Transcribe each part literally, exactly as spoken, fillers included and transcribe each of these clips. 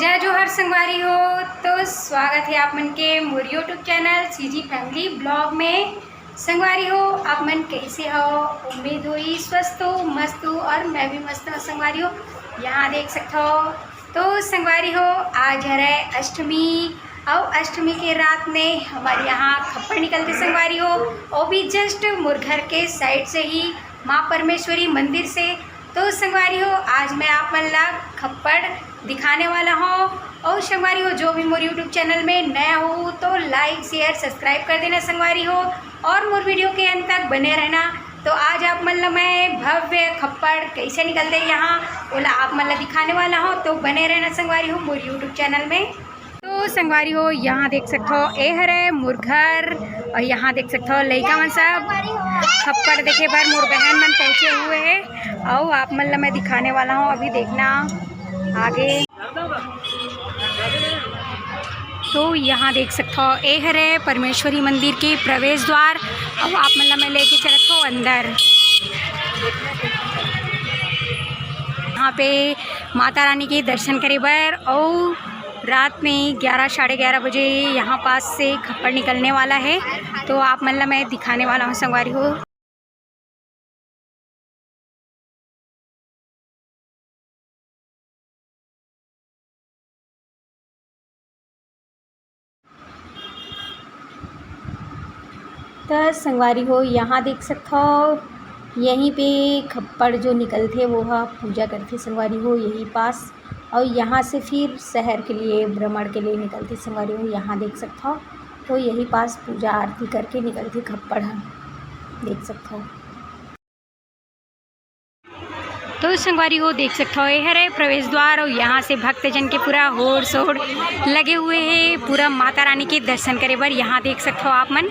जय जोहार संगवारी हो। तो स्वागत हे आप मन के मोर YouTube channel CG Family Vlog में। संगवारी हो, आप मन कइसे हो? उम्मीद होही स्वस्थ हो, मस्त हो, और मैं भी मस्त हूँ संगवारी हो। यहाँ देख सकत हो, तो संगवारी हो, आज हरे अष्टमी, अउ अष्टमी के रात में हमर यहाँ खप्पड़ निकलथे संगवारी हो, वो भी just मोर घर के side से ही, माँ परमेश्वरी मंदिर से। तो संगवारी हो, आज मैं आप मन ला खप्पड़ दिखाने वाला हूँ। और संगवारी हो, जो भी मोर YouTube चैनल में नया हो तो like, share, subscribe कर देना संगवारी हो, और मोर video के अंत तक बने रहना। तो आज आप मन ला मैं भव्य खप्पड़ कैसे निकलथे यहाँ, ओला आप मन ला दिखाने वाला हूँ। तो बने रहना संगवारी हो मोर YouTube चैनल में। तो संगवारी हो, यहाँ देख सकत हो, ए हरे मोर घर, और यहाँ देख सकत हो, लइका मन सब खप्पड़ देखे बर मोर बहन मन पहुँचे हुए हे, अउ आप मन ला मैं दिखाने वाला हूँ, अभी देखना आगे। तो यहाँ देख सकत हो, ए हरे परमेश्वरी मंदिर के प्रवेश द्वार, अउ आप मन ला मैं लेके चलत हो अंदर। यहाँ पे माता रानी के दर्शन करे बर, अउ रात में ग्यारह, साढ़े ग्यारह बजे यहाँ पास से खप्पड़ निकलने वाला है, तो आप मन ला मैं दिखाने वाला हूँ संगवारी हो। त संगवारी हो, यहाँ देख सकत हो, यहीं पे खप्पड़ जो निकलथे, वो ह पूजा करथे संगवारी हो, यही पास। और यहाँ से फिर शहर के लिए, भ्रमण के लिए निकलथे संगवारी हो। यहाँ देख सकत हो, तो यही पास पूजा आरती करके निकलथे खप्पड़ ह, देख सकत हो। तो संगवारी हो, देख सकत हो, ये हरे प्रवेश द्वार, और यहाँ से भक्तजन के पूरा होड़ सोड़ लगे हुए हैं, पूरा माता रानी के दर्शन करे बर। यहाँ देख सकत हो आप मन।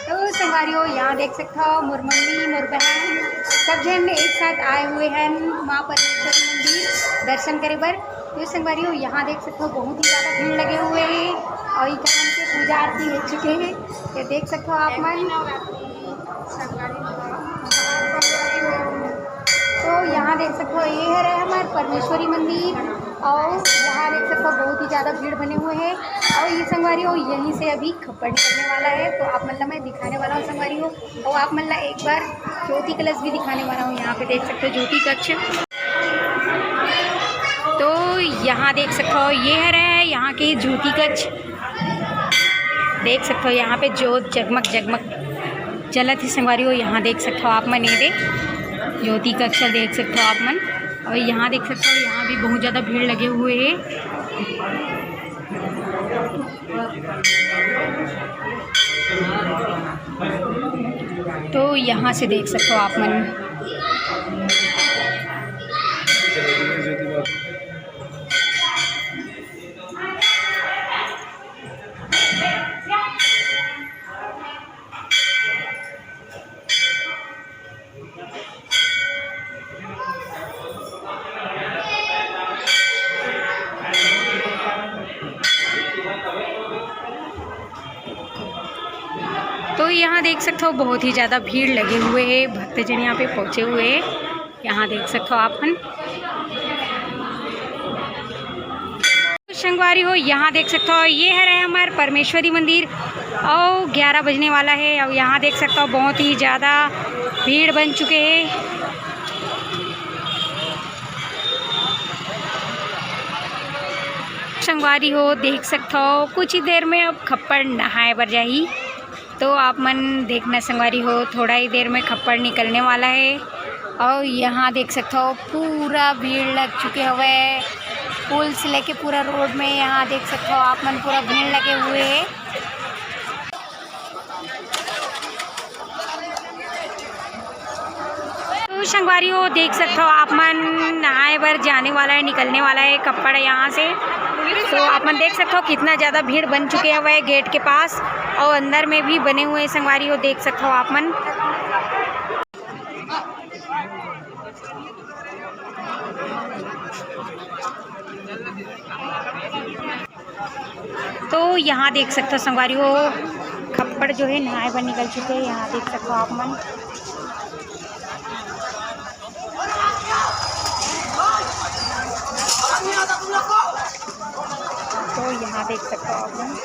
तो संगवारी हो, यहाँ देख सकत हो, मोर मम्मी, मोर बहन, सब झन एक साथ आए हुए हैं माँ परमेश्वरी मंदिर दर्शन करे बर। तो संगवारी हो, यहाँ देख सकत हो, बहुत ही ज़्यादा भीड़ लगे हुए हैं और इधर हमके पूजा आरती हो चुके हैं। ये देख सकत हो आप मन। तो यहाँ देख सकत हो, ये हरे हमर परमेश्वरी मंदिर, और यहाँ देख सकत हो, बहुत ही ज़्यादा भीड़ बने हुए हैं। और ये संगवारी हो, यहीं से अभी खप्पड़ निकलने वाला है, तो आप मन ला मैं दिखाने वाला हूँ संगवारी हो, और आप मन ला एक बार ज्योति कलश भी दिखाने वाला हूँ। यहाँ पे देख सकते हो ज्योति कक्ष। तो यहाँ देख सकते हो, ये हरे यहाँ के ज्योति कक्ष, देख सकते हो यहाँ पे जोत जगमग जगमग जलत हे संगवारी हो। यहाँ देख सकते हो आप मन, ये दे ज्योति कक्ष देख सकते हो आप मन, और यहाँ देख सकते हो, यहाँ भी बहुत ज़्यादा भीड़ लगे हुए हैं। तो यहाँ से देख सकते हो आप मन। तो यहाँ देख सकते हो, बहुत ही ज़्यादा भीड़ लगे हुए है, भक्तजन यहाँ पे पहुँचे हुए हैं। यहाँ देख सकते हो आप मन। संगवारी हो, यहाँ देख सकते हो, ये हरे हमर परमेश्वरी मंदिर और ग्यारह बजने वाला है। और यहाँ देख सकते हो, बहुत ही ज़्यादा भीड़ बन चुके हैं। संगवारी हो, देख सकते हो, कुछ ही देर में अब खप्पड़ नहाए बर जाही। तो आप मन देखना संगवारी हो, थोड़ा ही देर में खप्पड़ निकलने वाला है। अउ यहाँ देख सकथव, पूरा भीड़ लग चुके हवय। पुल से लेके पूरा रोड में यहाँ देख सकथव आप मन, पूरा भीड़ लगे हुए हे। तो संगवारी हो, देख सकथव आप मन, नहाए बर जाने वाला हे, निकलने वाला हे खप्पड़ यहाँ से। तो आप मन देख सकथव, कितना ज़्यादा भीड़ बन चुके हवय गेट के पास, अउ अंदर में भी बने हुए हे संगवारी हो, देख सकथव आप मन। तो यहाँ देख सकथव संगवारी हो, खप्पड़ जो हे नहाए बर निकल चुके हे। यहाँ देख सकथव आप मन, तो यहाँ देख सकथव आप मन।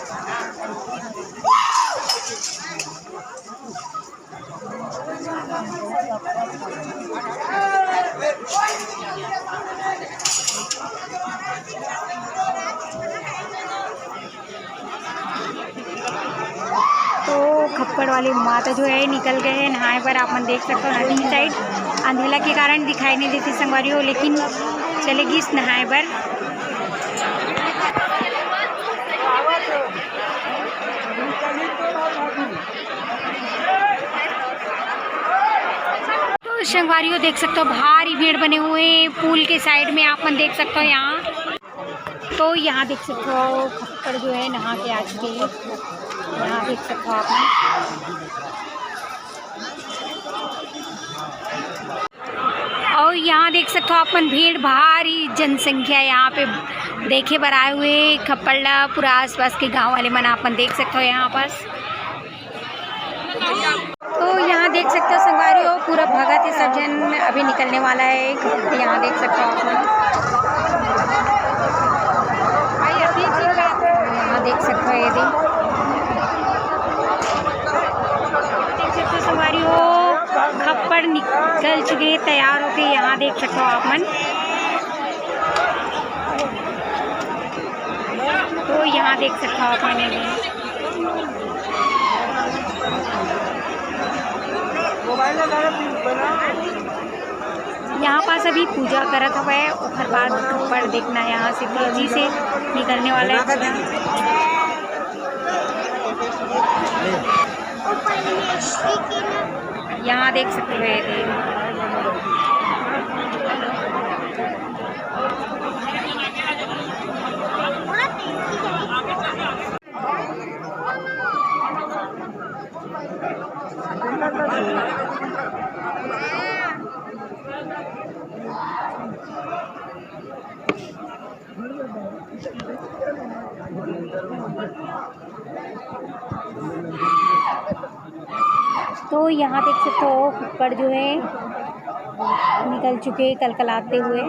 तो खप्पड़ वाली माता जो हे निकल गए हे नहाए बर। आप मन देख सकथव नदी साइड, अंधेला के कारण दिखाई नहीं देती संगवारी हो, लेकिन चले गिस नहाए बर। तो संगवारी हो, देख सकथव भारी भीड़ बने हुए हे पुल के साइड में, आप मन देख सकथव यहाँ। तो यहाँ देख सकथव खप्पड़ जो हे नहा के आ चुके हे, यहाँ देख सकथव आप मन। अउ यहाँ देख सकथव आप मन, भीड़ भारी जनसंख्या यहाँ पे देखे बर आए हुए हे खप्पड़ ला। पूरा आसपास के गांव वाले मन आप मन देख सकथव यहाँ पास। तो यहाँ देख सकथव संगवारी हो, पूरा भगत हे सब झन, अभी निकलने वाला हे। यहाँ देख सकथव आप मन, यहाँ देख सकथव ये दे, देख सकथव संगवारी हो, खप्पड़ निकल चुके हे तैयार होके। यहाँ देख सकथव आप मन, तो यहाँ देख सकथव आप मन ये दे। यहाँ पास अभी पूजा करत हवय, ओखर बाद खप्पड़ देखना, यहाँ से तेजी से निकलने वाला हे। यहाँ देख सकते हो ये दे। तो यहाँ देख सकते हो, खप्पड़ जो है निकल चुके कलकलाते हुए।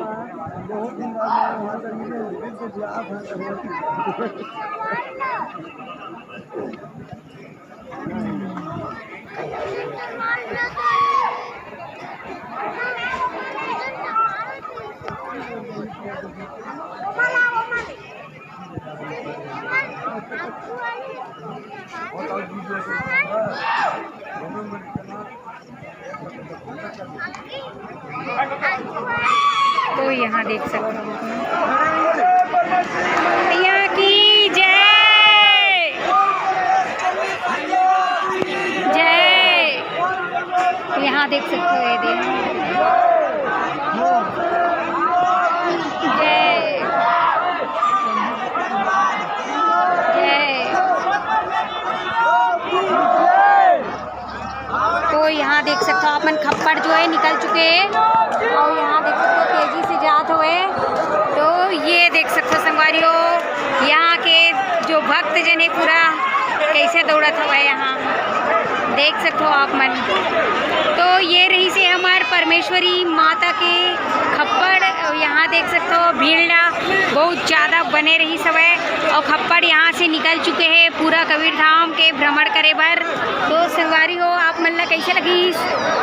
तो यहाँ देख सकते हो, यहाँ की जय, जय। यहाँ देख सकते हो, ये दे, जय, जय। तो यहाँ देख सकते हो आप मन, खप्पड़ जो है निकल चुके हैं और यहाँ देख सकते हो तेजी से जात हुए। तो ये देख सकते हो संगवारी हो, यहाँ के जो भक्त जन है पूरा कैसे दौड़त हुआ है यहाँ, देख सकते हो आप मन। तो ये रही से हमार परमेश्वरी माता के खप्पड़। यहाँ देख सकते हो भीड़ ला बहुत ज़्यादा बने रही सवय और खप्पड़ यहाँ से निकल चुके हैं पूरा कबीर धाम के भ्रमण करे बर। तो संगवारी हो, आप मन ला कैसे लगिस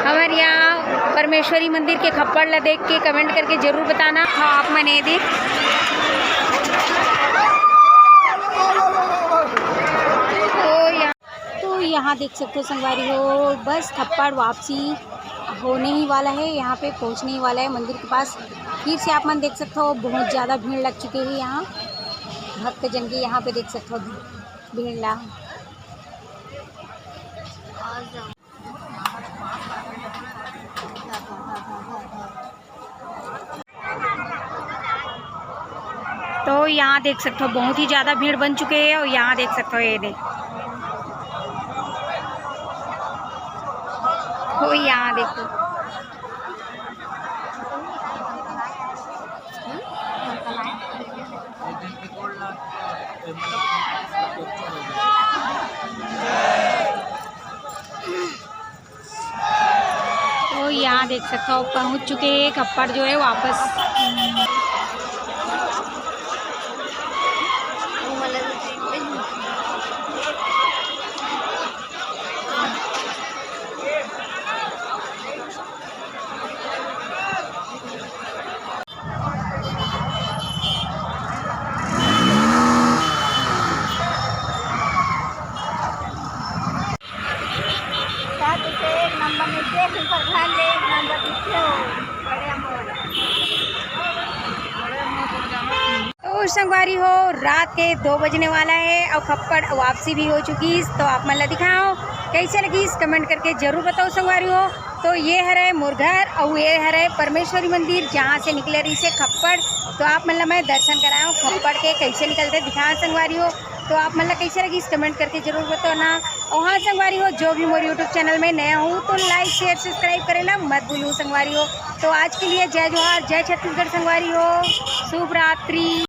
हमर यहाँ परमेश्वरी मंदिर के खप्पड़ ला देख के comment करके जरूर बताना। हाँ, आप मन ये देख। तो यहाँ, तो यहाँ देख सकते हो संगवारी हो, बस खप्पड़ वापसी होने ही वाला है, यहाँ पे पहुँचने ही वाला है मंदिर के पास। फिर से आप मन देख सकते हो, बहुत ज़्यादा भीड़ लग चुकी है यहाँ। भक्तजन के यहाँ पे देख सकते हो भीड़ ला। तो यहाँ देख सकते हो, बहुत ही ज़्यादा भीड़ बन चुके हैं। और यहाँ देख सकते हो, ये देख, तो यहाँ देखो। तो यहाँ देख सकते हो, पहुँच चुके हैं खप्पड़ जो है वापस। तो संगवारी हो, रात के दो बजने वाला है और खप्पड़ वापसी भी हो चुकी है। तो आप मन ला दिखाओ, कैसे लगी, इस कमेंट करके जरूर बताओ संगवारी हो। तो ये हरे मोर घर और ये हरे परमेश्वरी मंदिर, जहाँ से निकले रहिसे खप्पड़। तो आप मन ला मैं दर्शन कराओ खप्पड़ के, कैसे निकलते दिखाओ संगवारी हो। तो आप मन ला कैसे लगी, इस कमेंट करके जरूर बताओ ना। और हाँ संगवारी हो, जो भी मोर YouTube चैनल में नया हो तो लाइक, शेयर, सब्सक्राइब करे ला मत भूलो संगवारी हो। तो आज के लिए जय जोहार, जय छत्तीसगढ़ संगवारी हो, शुभ रात्रि।